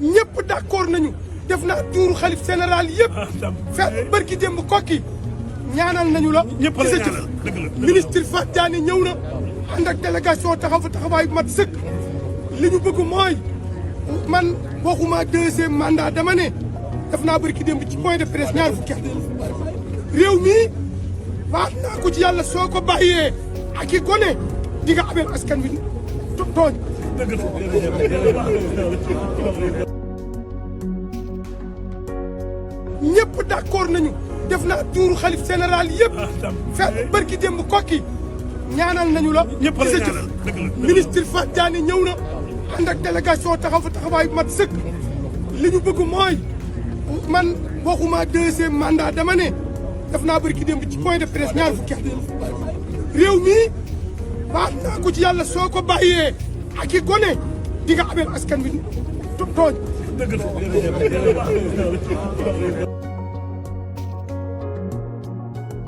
ñëpp d'accord nañu def naa tuuru xalif général yëpp fekk barki démb kokki ñaanal nañu la gisa ci ministre Fatou Diané ñëw na ànd ak délégation taxaw fa taxawaay mat sëkk li ñu bëgg mooy man waxuma 2e mandat dama ne def naa barki démb ci point de presse ñaar fukki at réew mi waat naa ko ci yàlla soo ko bàyyee ak i gone di nga abel askan wi tooñ ñëpp d'accord nañu def naa tuuru xalif général yëpp fekk barki démb kokki ñaanal nañu la gisa ci ministre Fatou Diané ñëw na ànd ak délégation taxaw fa taxawaay mat sëkk li ñu bëgg mooy man waxuma 2e mandat dama ne def naa barki démb ci point de presse ñaar fukki at réew mi waat naa ko ci yàlla soo ko bàyyee ak i gone di nga abel askan wi tooñ